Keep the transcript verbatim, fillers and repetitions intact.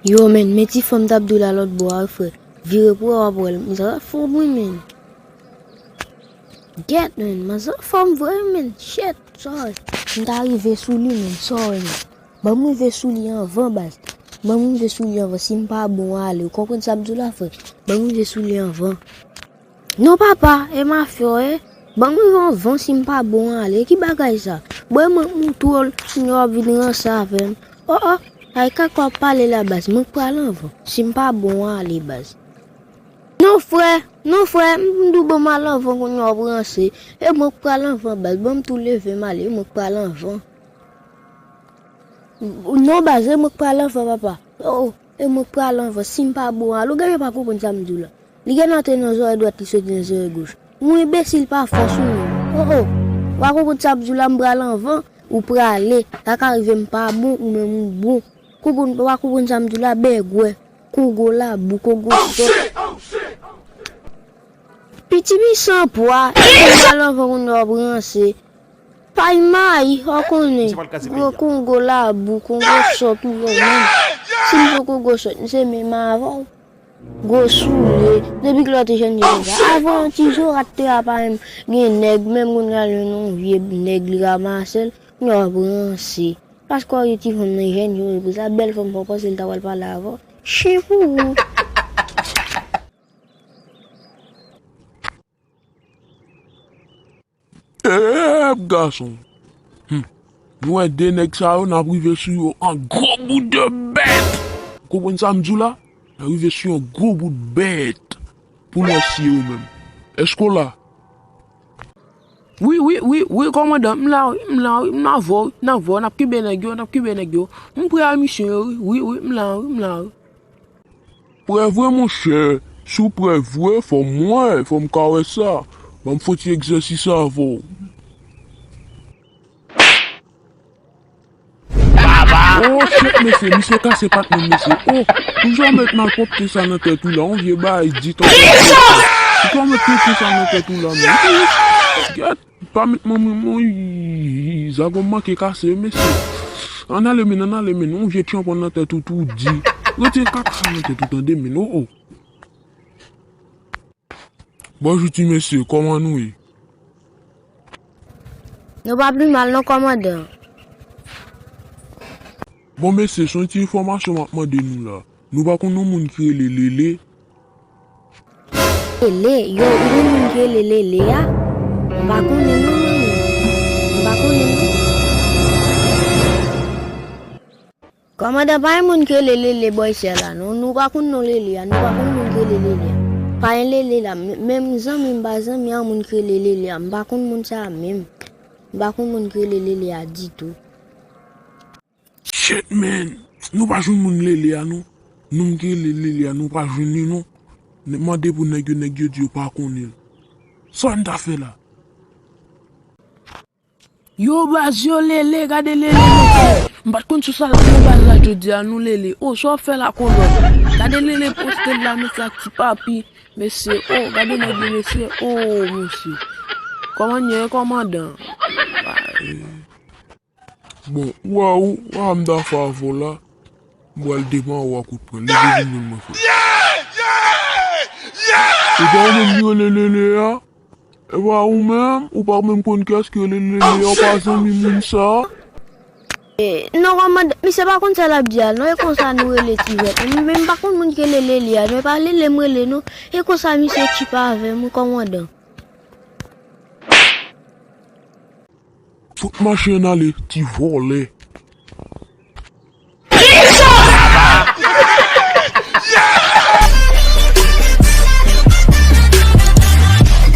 Yo, men, men ti fanm t ap di w la lòt bò a, frè. Vire pou wè w ap wè l. Manzè fò wi, men. Gèt, men, manzè fò m vre, men. Shit, sorry. M ta rive sou li, men, sorry, men. Ban m rive sou li anvan, baz. Ban m rive sou li anvan. Si m pa bon, ale. Ou konprann sa m di w la, frè? Ban m rive sou li anvan. Non, papa, e mafya w ye. Ban m rive anvan, si m pa bon, ale. Ki bagay sa? Bon, e mwen k moutre w, kounye a w ap vin ranse avè m. O, o, ay, kaka w ap pale la, baz. Mwen k pral anvan. Si m pa bon, ale, baz. Non, frè, non, frè, m di w ban m al anvan, kounye a w ap ranse. E mwen k pral anvan, baz. Ban m tou leve m ale, e mwen k pral anvan. Non, baz, e mwen k pral anvan, papa. O, o, e mwen k pral anvan. Si m pa bon, ale, ou genlè pa konprann sa m di w la. Li genlè antre nan zòrèy dwat, li soti nan zòrèy goch. Ou enbesil pa fòs ou menm. O, o, ou pa konprann sa m di w la, m pral anvan, ou prale. Sa ka rive m pa bon, ou menm ou bon. Konprann, ou pa konprann sa m di w la, bègwè. Kongo labou, Kongo sòt. Piti mi san pwa, e pou m al anvan kounye a w ap ranse. Pay mayi, w konnen. Gwo Kongo labou, Kongo sòt ou ye menm. Si m se Kongo sòt, m se menm avè w. Gwo soulye, depi kilè w te jèn konsa. Avan ti zorat te apa menm gen nèg, menm konn gade yon vye nèg li ramase l, kounye a w ap ranse. Paske w ye ti fanm nan jèn, yo pou sa bèl fanm pa w panse l ta pral pale avè w. Chen pou ou. Ep, gason. Hmm. Nou wè de nèg sa yo, n ap rive sou yo an gwo bout de bèt. Ou konprann sa m di w la? N ap rive sou yon gwo bout bèt. Pou nou wè si yo menm. Èske w la? Wi, wi, wi, wi, kòmandan, m la, wi, m la, wi, m avè w, wi, n avè w, n ap kenbe nèg yo, n ap kenbe nèg yo. M prè a misyon yo, wi, wi, wi, m la, wi, m la, wi. Prè vre, monchè. Si w prè vre, fò m wè, fò m ka wè sa. Ban m fè yon ti egzèsis avè w. Oh, shit, mesye, misye kase pat moun, mesye. Oh, ou janm met malpwòpte sa nan tèt ou la, yon vye bagay di tankou. Ou janm met tout sa nan tèt ou la, men. Gèt. Pa met manmi mwen, ii, zagon manke kase, mesye. Ann ale, men, ann ale, men. Yon vye tchanpon nan tèt ou tou di. Retire kaka sa nan tèt ou, tande, men. Oh, oh. Bonjou, ti mesye, kòman nou ye? Nou pa pi mal, non, kòmandan. Bon, mesye, se yon ti enfòmasyon m ap mande nou la. Nou pa konn yon moun ki rele Lele? Lele? Yo, ou konn moun ki rele Lele a? M pa konnen non, mwen menm. M pa konnen non. Kòmandan, pa gen moun ki rele Lele bò isit la non. Nou pa konn non Lele a, nou pa konn moun ki rele Lele a. Pa gen Lele la, m-, menm zanmi m pa zanmi a moun ki rele Lele a. M pa konn moun sa a menm. M pa konn moun ki rele Lele a ditou. Shit, man! Nou pa jwenn moun Lele a, non. Nonm ki rele Lele a, nou pa jwenn li, non. N-, mande pou nèg yo, nèg yo di yo pa konnen l. Sa n ta fè la? Yo, baz, yo, Lele, gade Lele, mesye. M pa t konn sou sa l ap nan baz la jodi a, non, Lele. O, sa w ap fè la, kolòn? Gade Lele poste l la, mesye, ak ti papi. Mesye, o, gade nèg yo, mesye. O, mesye. Kòman n ye, kòmandan? Bon, ou wè ou, ou wè m ta fè avè w la, m pral devan ou a kout pwen. Leve vin jwenn mwen, frè. Ou pa ou menm ki rele Lele a? E pa ou menm, ou pa menm konn kiyès ki rele Lele a, ou pa zanmi moun sa a? E, non, kòmandan, misye pa konn sa l ap di a, non, e konsa nou rele ti jwèt. Men m pa konn moun ki rele Lele a, non, e pa Lele m rele, non. E konsa misye tchipa avè m, wi, kòmandan. Fout mache ann ale, ti vòlè.